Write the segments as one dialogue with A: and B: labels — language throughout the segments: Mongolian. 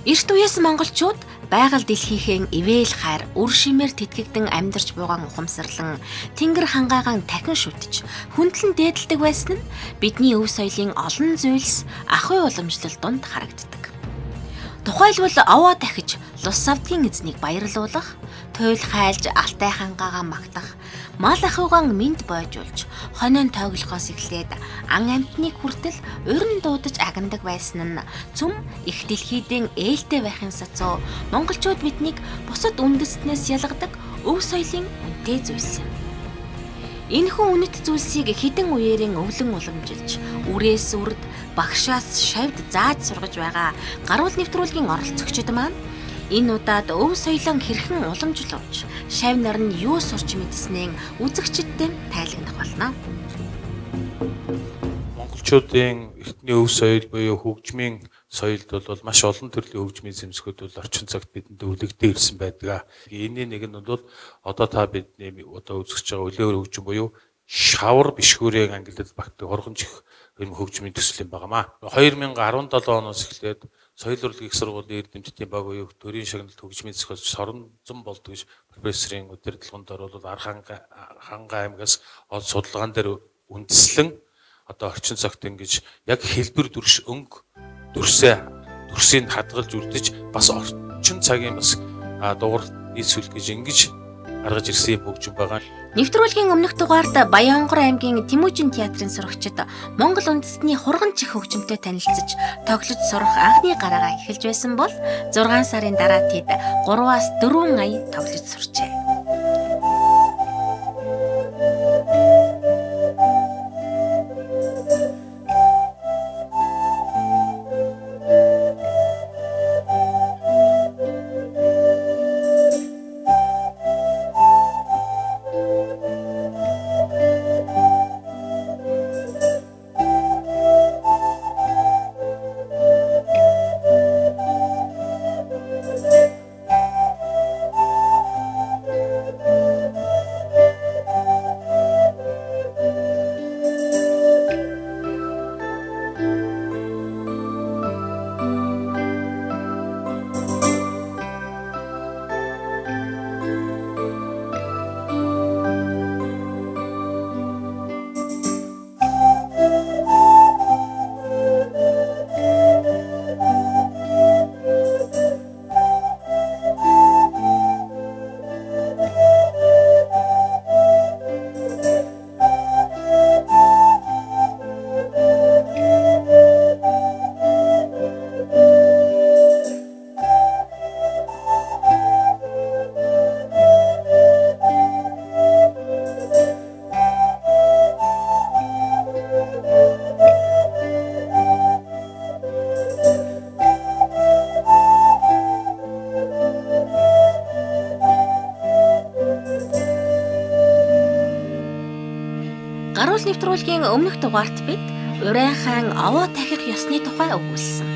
A: Эрт үеэс монголчууд байгаль дэлхийнхээ ивэл хайр, үр шимээр тэтгэгдэн амьдарч буйгаан ухамсарлан тэнгэр хангаагаан дахин шүтэж, хүндлэн дээдэлдэг байсан нь бидний өв соёлын олон зүйлс ахуй уламжлал дунд харагддаг. Тухайлбал овоо дахиж лус савдгийн эзнийг баярлуулах, туйл хайлж алтай хангаагаа магтах, мал ахуйгаан мэнд бойжуулж, хонин тойглохоос эхлээд ан амьтныг хүртэл урин дуудаж агнадаг байсан нь цөм их дэлхийдэн ээлтэй байхын сацуу монголчууд биднийг бусад үндэстнээс ялгадаг өв соёлын үнэтэй зүйлс юм. Энэхүү үнэт зүйлсийг хэдэн үеэрэн өвлөн уламжилж, үрээс үрд, багшаас шавьд зааж сургаж байгаа гаруул нэвтрүүлгийн оролцогчид маань энэ удаад өв соёлон хэрхэн уламжлуулж, шавь нар нь юу сурч мэдснээ үзэгчдэд тайлагнах болно.
B: Монголчуудын эртний өв соёл буюу хөгжмийн соёлд бол маш олон төрлийн хөгжмийн зэмсгүүд бол орчин цагт бидэнд өвлөгдөн ирсэн байдаг. Энэний нэг нь бол одоо та бидний одоо үзэж байгаа өлөөр хөгжим буюу шавар бишгүүрийн ангиллал багтдаг хоргонж их юм хөгжмийн төсөл юм байнамаа. 2017 оноос эхлээд соёл урлагийн их сургуулийн эрдэмтдийн баг буюу төрийн шагналт хөгжмийн зохиолч Соронзон болд гэж профессорын удирдлагын дор бол Арханга Ханга аймгаас ол судалгаан дээр үндэслэн одоо орчин цагт ингэж яг хэлбэр дүрс өнгө дүрсээ дүрсийг хадгалж үлдэж бас орчин цагийн бас дугаар нийцүүлэх гэж ингэж гаргаж ирсэн юм хөгжим байгаа.
A: Нэвтрүүлгийн өмнөх дугаард Баянгор аймгийн Тэмүүжин театрын сурагчид Монгол үндэстний хурган чих хөгжимтэй танилцаж, тоглож сурах анхны гараагаа эхэлж байсан бол 6 сарын дараа тэд 3-аас 4 ая тоглож сурчээ. Гаруул нэвтрүүлгийн өмнөх дугаарт бид Урайн хаан овоо тахих ёсны тухай өгүүлсэн.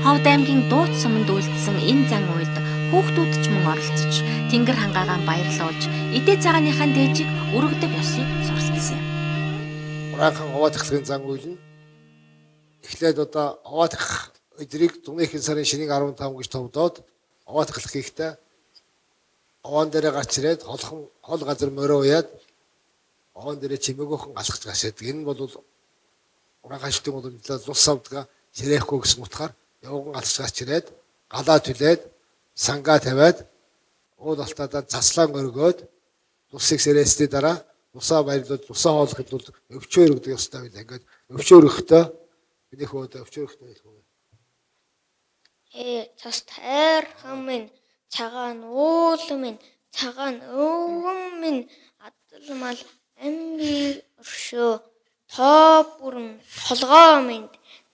A: Ховд аймгийн Дууц суманд үйлдсэн энэ зан үйлд хүүхдүүд ч мөн оролцож, тэнгэр хангаагаан баярлуулж, эдээ цагааныхаа дээжийг өргөдөг ёсыг суралцсан юм.
C: Урайн хаан овоо тахлахын зан үйл нь эхлээд одоо овоо тахих өдрийг зуны ихэнх сарын ширийн 15 гэж товдоод овоо тахлах хийхдээ овоон дээрээ гарч ирээд холхон хол газар морио уяад овоон дээрээ чимээгүйхэн алхаж гашаадаг. Энэ бол уран хашдын уламжлал лус савдгаа сэрээхгүй гэсэн утгаар явган алхаж гарч ирээд галаа түлээд сангаа тавиад уул алтаадаа заслаан өргөөд лусыг сэрээсний дараа лусаа баярлуулж лусаа хооллоход бол өвчөө өргөдөг ёстой байл. Ингээд өвчөө өргөхдөө миний хүү одоо өвчөө өргөхдөө хэлэх үү?
D: Цас тайрхан минь, цагаан уул минь, цагаан өвгөн минь, адал мал амби өршөө, тоо бүрэн толгоо минь,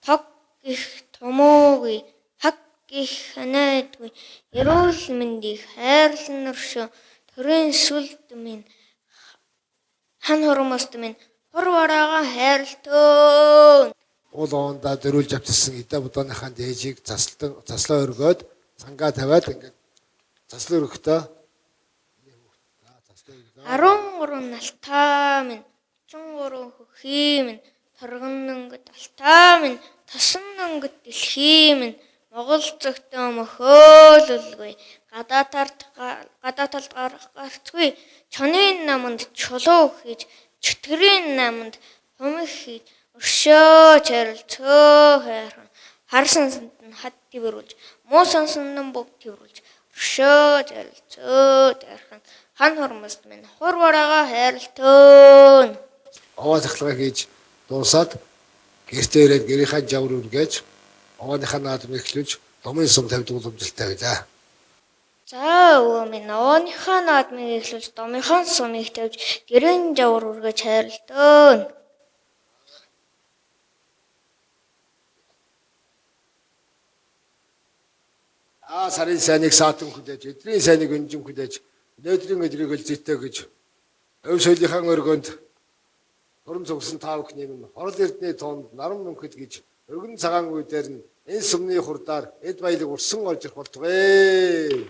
D: тог гих тумуугүй, хаг гих ханаадгүй, эрүүл мэндийг хайрлан өршөө, төрийн сүлд минь, хан хурмост минь, хур вараагаа хайрлтөө.
C: Уул овондоо дөрүүлж авчирсан идэ будааныхаа дээжийг заслаа өргөөд сангаа тавиад ингээд заслаа өргөхдөө
D: 13 налтай минь, 33 хөхий минь, торгон өнгөт алтаа минь, тосон өнгөт дэлхий минь, Монгол зөвхөн мөхөөлөлгүй гадаа талд гарах гарцгүй чонын наманд чулуу хийж чөтгөрийн наманд хумиг хийж өршөө чарилцөө хайрхан хар сансанд нь хад тэрвэрлж муу сансанд нь бүгд тэрвэрлж өршөө чарилцөө хайрхан хан хормост минь хур бараагаа хайрлтөөн.
C: Овоо цахилгаан хийж дуусаад гэртээ ирээд гэрийнхаа жавар үргээж овооныхаа наадмыг эхлүүлж домын сум тавьдаг уламжлалтай байлаа.
D: За өвөө минь овооныхаа наадмыг эхлүүлж домынхоо сумыг тавьж гэрийн жавар үргэж хайрлтөөн.
C: Аа сарын сайныг саатан хүлээж, өдрийн сайныг өнжин хүлээж, өнөөдрийн өдрийг өлзийтэй гэж өв соёлынхаа өргөнд хурим цугсан та бүхний минь хорол эрдний тоонд наран мөнхөд гэж өргөн цагаан үе дээр нь энэ сумны хурдаар эд баялаг урсан олж ирэх болтугай.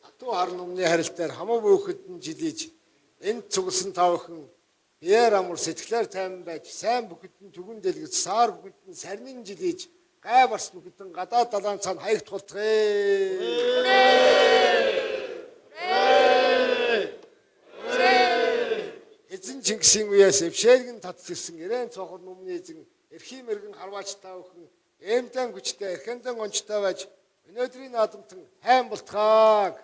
C: Хатуу хар нумны харилтаар хамаа бөөхөд нь жилиж энд цугласан та бүхэн биеэр амар сэтгэлээр тайван байж сайн бүхэнд нь түгэн дэлгэж саар бүхэнд нь сарнин жилиж гай барс бүхэнд нь гадаа далайн цаана хаягдах болтугай. Эзэн Чингисийн үеэс эвшээлгэн татж ирсэн эрээн цоохор нумны эзэн эрхийн мэрэгэн харваач та бүхэн эмдэн хүчтэй эрхэнзэн гончтой байж өнөөдрийн наадамтан сайн болтгааг.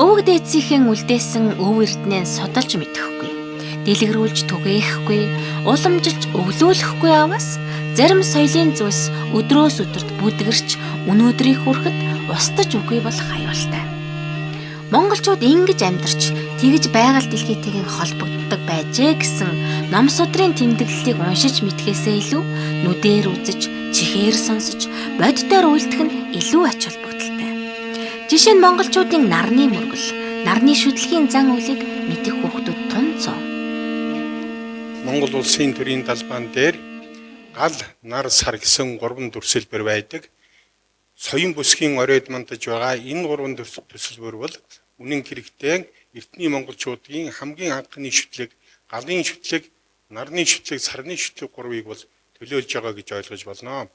A: Өвөг дээдсийнхэн үлдээсэн өв эрдэнэ судалж мэдэхгүй, дэлгэрүүлж түгээхгүй, уламжилж өвлөөлөхгүй аваас зарим соёлын зүйлс өдрөөс өдөрт бүдгэрч өнөөдрийг хүрэхэд устж үгүй болох аюултай. Монголчууд ингэж амьдарч тэгж байгаль дэлхийтэйгээ холбогддог байжээ гэсэн ном судрын тэмдэглэлийг уншиж мэдхээсээ илүү нүдээр үзэж, чихээр сонсож, боддоор үйлдэх нь илүү ач холбогдолтой. Жишээ нь монголчуудын нарны мөргөл, нарны шүтлэгийн зан үйлийг мэдэх хүүхдүүд тун цоо.
E: Монгол улсын төрийн далбаан дээр гал, нар, сар гэсэн гурван дүрсэлбэр байдаг. Соён бүсгийн оройд мандаж байгаа энэ гурван төсөлбөр бол үнэн хэрэгтээ эртний монголчуудын хамгийн анхны шүтлэг, галын шүтлэг, нарны шүтлэг, сарны шүтлэг гурвыг бол төлөөлж байгаа гэж ойлгож болно.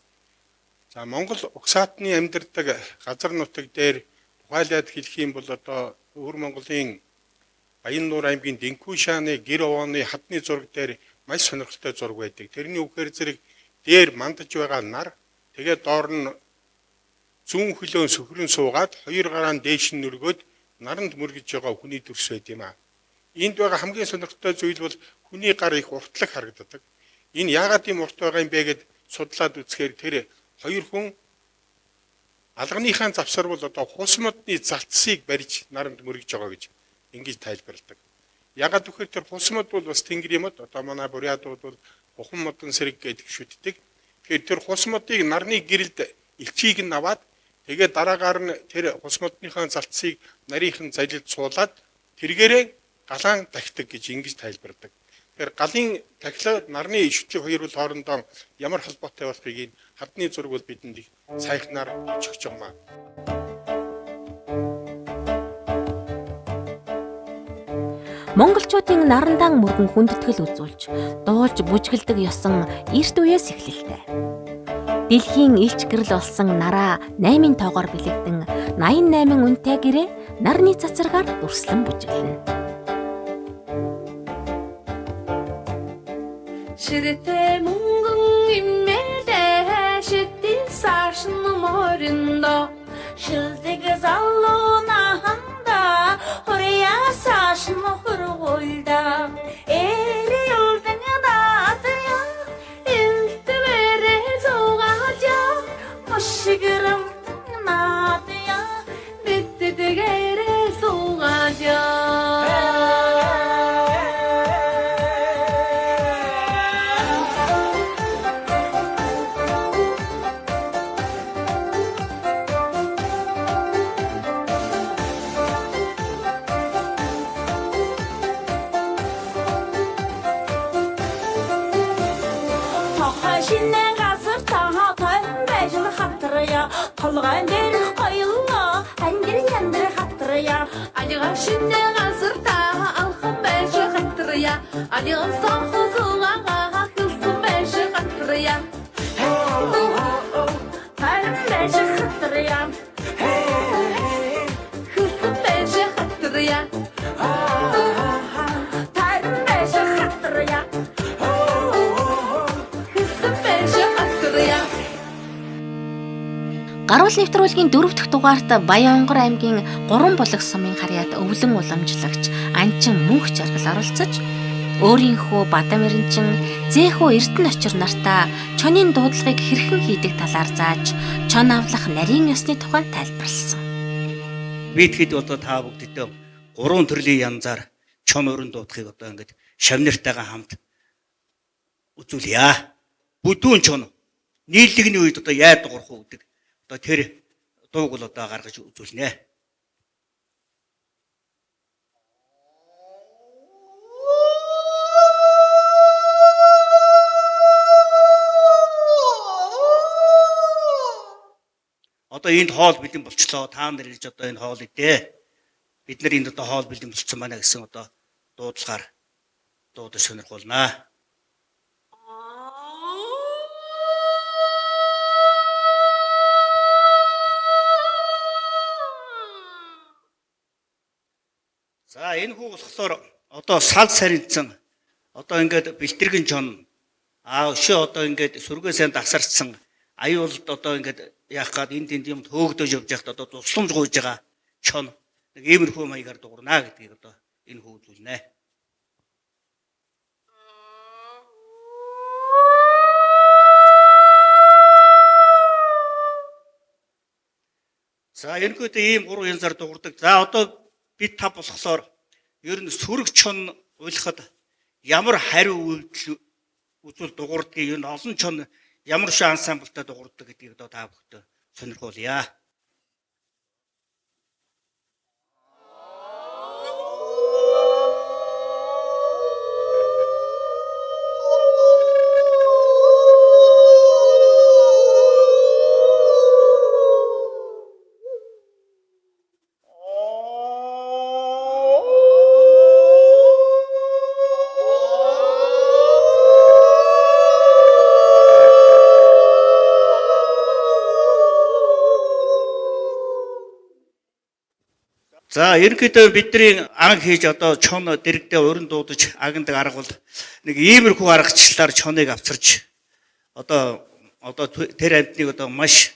E: За Монгол угсаатны амьдардаг газар нутаг дээр тухайлаад хэлэх юм бол одоо Өвөр Монголын Баян-Нуур аймгийн Дэнкүшааны гэр овооны хадны зураг дээр маш сонирхолтой зураг байдаг. Тэрний үгээр зэрэг дээр мандаж байгаа нар тэгээд доор нь зүүн хөлөөн сөхрөн суугаад хоёр гараа нь дээш нь өргөөд наранд мөргөж байгаа хүний дүрс байд юм аа. Энд байгаа хамгийн сонирхолтой зүйл бол хүний гар их уртлаг харагддаг. Энэ яагаад ийм урт байгаа юм бэ гэд судлаад үзэхээр тэр хоёр хүн алганыхаа завсар бол одоо хус модны залтсыг барьж наранд мөргөж байгаа гэж ингэж тайлбарладаг. Ягаад гэвэл тэр хус мод бол бас тэнгэрийн мод, одоо манай бурятууд бол хухан модон сэрэг гэдэг шүтдэг. Тэгэхээр тэр хус модыг нарны гэрэлд элчийг нь аваад тэгээд дараагаар нь тэр хус модныхаа залтсыг нарийнхан залилд суулаад тэргээрээ галаан тахидаг гэж ингэж тайлбарладаг. Тэгэхээр галын тахилаа нарны шүтлэг хоёр бол хоорондоо ямар холбоотой болохыг энэ хадны зураг бол бидэнд их сайхнаар хэлж өгч байгаа юм аа.
A: Монголчуудын нарандаан мөргөн хүндэтгэл үзүүлж, дуулж бүжгэлдэг ёсон эрт үеэс эхлэлтэй. Дэлхийн илч гэрэл болсон нараа 8-ын тоогоор бэлэгдэн 88 үнэтэй гэрээ нарны цацрагаар дүрслэн бүжиглэнэ.
F: Ширтэ мөнгөн иммэлээ шитэн саршин мориндо шилдэг залуунаханда хорья сашин хургулда эрэлдэн наадя илтвэрэ зугажа мушигрэм наадя биттэгэрэ зугажа. Шинэ хатрая. Толгойн дээр хоёлоо ангир яндар хатрая.
G: Алига шинэ газарта алхан байж хатрая. Алиган сонхозугага хилсэн байж хатрая.
F: Тайран байж хатрая.
G: Хилсэн байж хатрая.
F: Тайран байж хатрая.
G: Хилсэн байж хатрая.
A: Гаруул нэвтрүүлгийн 4 дахь дугаарт Баян-Онгор аймгийн 3 булаг сумын харьяат өвлөн уламжлагч Анчин мөнх жаргал оролцож өөрийнхөө Бадам Эренчин Зээхүү Эрдэнэ очир нартаа чонын дуудлагыг хэрхэн хийдэг талаар зааж чон авлах нарийн ёсны тухай тайлбарласан.
H: Би тэгэхэд одоо та бүгдтэй гурван төрлийн янзаар чон өрн дуудахыг одоо ингээд шавнартайгаа хамт үзүүлье. Бүдүүн чон нийлэгний үед одоо яа дуурах уу гэдэг одоо тэр дууг бол одоо гаргаж үзүүлнэ. Одоо энд хоол бэлэн болчлоо. Та нар ирж одоо энэ хоол идэ. Бид нар энд одоо хоол бэлэн болцсон байна гэсэн одоо дуудлагаар дуудаж сонирхуулнаа. За энэ хүү болохоор одоо сал сарницсан одоо ингээд бэлтгэн чон а өшөө одоо ингээд сүргээ сайн дасарцсан аюулд одоо ингээд яах гад энд тэнд юм хөөгдөж явж байхад одоо тусламж гуйж байгаа чон нэг иймэрхүү маягаар дуурнаа гэдгийг одоо энэ хүү үзүүлнэ. За ерөнхийдөө ийм гурван янзаар дуурдаг. За одоо бид та болохоор ер нь сөрөг чон уйлахад ямар хариу үйлдэл үзүүл дуурдгийг ер нь олон чон ямар шиг ансамблтай дуурдаг гэдгийг одоо та бүхэндээ сонирхуулъя. За ерөнхийдөө бидний анг хийж одоо чон дэрэгдээ уран дуудаж агнадаг арга бол нэг иймэрхүү аргачлалаар чоныг авчирч одоо тэр амьтныг одоо маш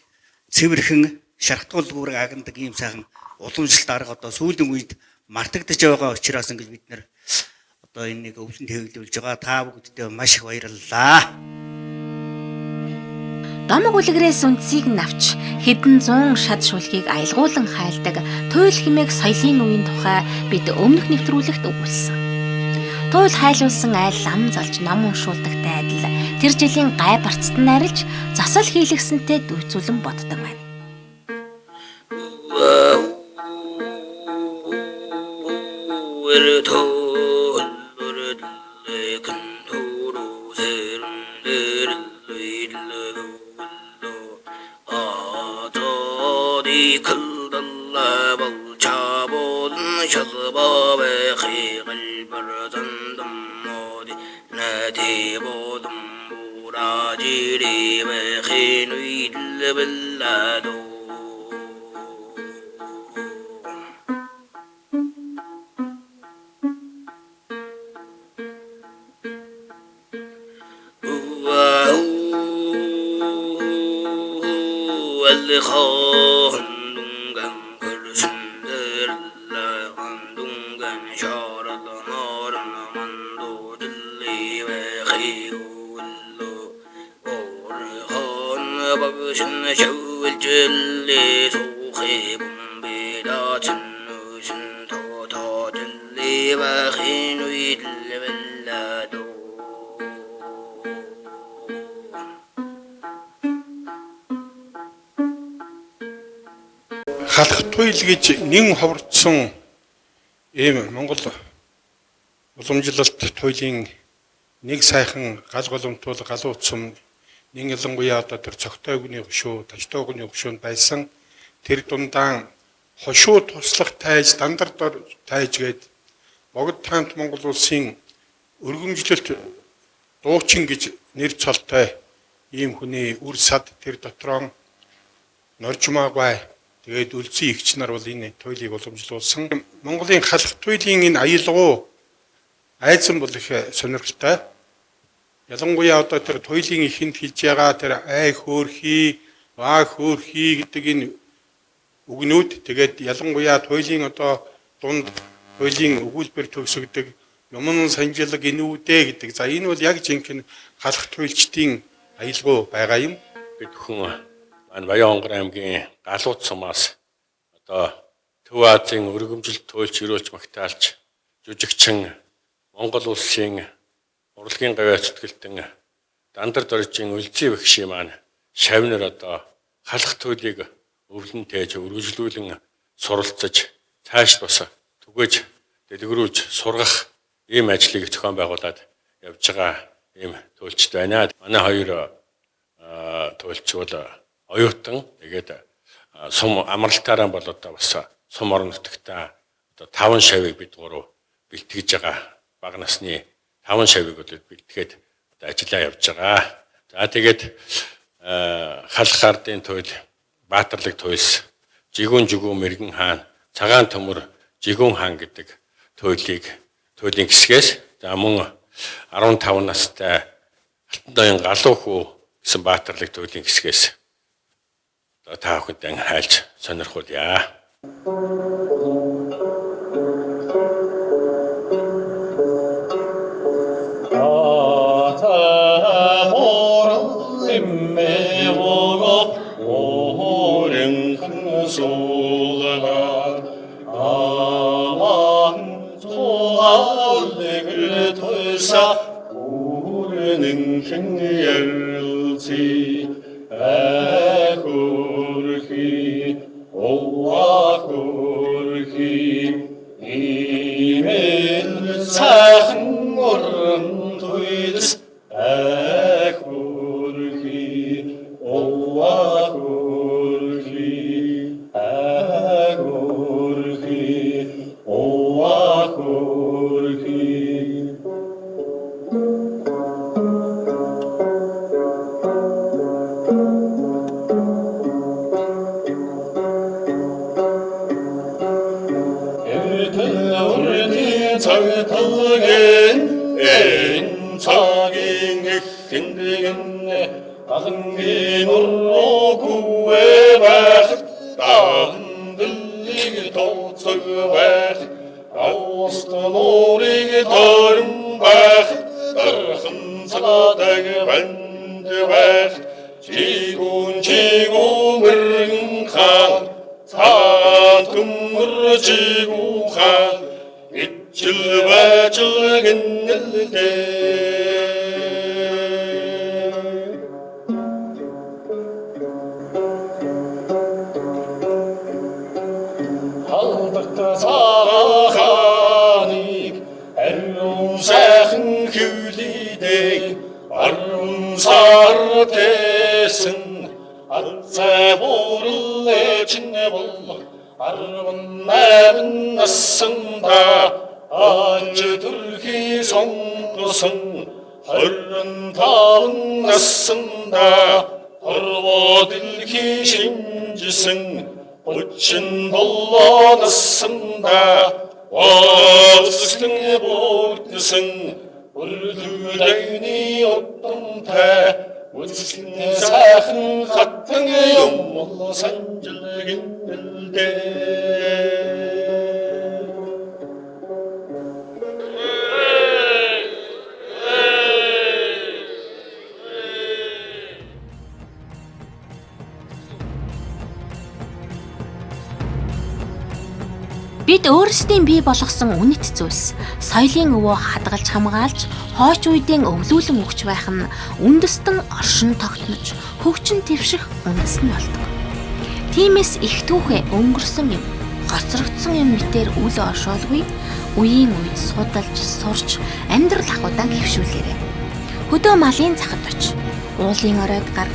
H: цэвэрхэн шархтгуулгүйгээр агнадаг ийм сайхан уламжлалт арга одоо сүүлийн үед мартагдаж байгаа учраас ингэж бид нэр одоо энэ нэг өвлөн хэвлүүлж байгаа. Та бүгддээ маш их баярлалаа.
A: Домог үлгэрээс үндсийг нь авч хэдэн зуун шад шүлгийг аялгуулан хайлдаг туйл хэмээх соёлын үеийн тухай бид өмнөх нэвтрүүлэгт өгүүлсэн. Туйл хайлуулсан айл лам залж ном уншуулдагтай адил тэр жилийн гай барцад нь арилж засал хийлгэсэнтэй дүйцүүлэн боддог байна.
E: Халах туйл гэж нэн ховорцсон ийм Монгол уламжлалт туйлын нэг сайхан гал голомтуул галуу цум Нин ялангуяа одоо тэр цогтойгны хөшөө, тажтойгны хөшөөнд байсан. Тэр дундаа хошуу туслах тайз, дандар тайз гээд богд таант Монгол улсын өргөмжлөлт дуучин гэж нэр цолтой ийм хүний үр сад тэр дотроо норжмаагүй. Тэгээд өлзий эгч нар бол энэ туйлыг уламжлуулсан. Монголын халах туйлын энэ аялгау айзан бол их сонирхолтой. Ялангуяа одоо тэр туйлын ихэнд хэлж байгаа тэр ай хөөрхий, ваа хөөрхий гэдэг энэ үгнүүд тэгээд ялангуяа туйлын одоо дунд туйлын өгүүлбэр төгсөгдөг юмн санжилаг инүүдээ гэдэг. За энэ бол яг жинхэнэ халах туйлчдын аялгау байгаа юм.
I: Бид бүхэн маань Баян-Хонгор аймгийн Галууд сумаас одоо Төв Азийн өргөмжилт туйлч өрөөлч магтаалч жүжигчин Монгол улсын урлагийн гавьяа зүтгэлтэн Дандар доржийн Өлзий багшийн маань шавнар одоо халах туйлыг өвлөн тээж өргөжлүүлэн суралцаж цааш бас түгээж дэлгэрүүлж сургах ийм ажлыг зохион байгуулад явж байгаа ийм туйлчд байна. Манай хоёр туйлч бол оюутан, тэгээд сум амралтаараа бол одоо бас сум орон нутагтаа одоо 5 шавийг бид гурав бэлтгэж байгаа. Бага насны 5 шавийг бол бэлтгээд одоо ажиллаа явж байгаа. За тэгээд халах ардын туйл, Баатарлаг туйлс, Жигүүн жигүүн мэрэгэн хаан, Цагаан төмөр Жигүүн хаан гэдэг туйлыг туйлын хэсгээс за мөн 15 настай Алтан ноён Галуу хүү гэсэн Баатарлаг туйлын хэсгээс одоо та бүхэндээ хайлж сонирхуулъя.
A: Бид өөрсдийн бий болгосон үнэт зүйлс, соёлын өвөө хадгалж хамгаалж, хойч үеийн өвлүүлэн өгч байх нь үндэстэн оршин тогтнож, хөгжин твших үндэс нь болдог. Тиймээс их түүхээ өнгөрсөн юм, хоцрогдсон юм мэтэр үл оршоолгүй үеийн үед судалж, сурч, амьдрал ахуйдаа хэвшүүлээрэй. Хөдөө малын захад оч. Уулын оройд гар.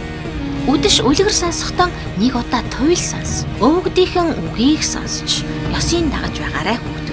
A: Үдэш үлгэр сонсохдоо нэг удаа туйл сонс. Өвгдийнхэн үгийг сонсч ёсыг дагаж байгаарай хүүхдүүд.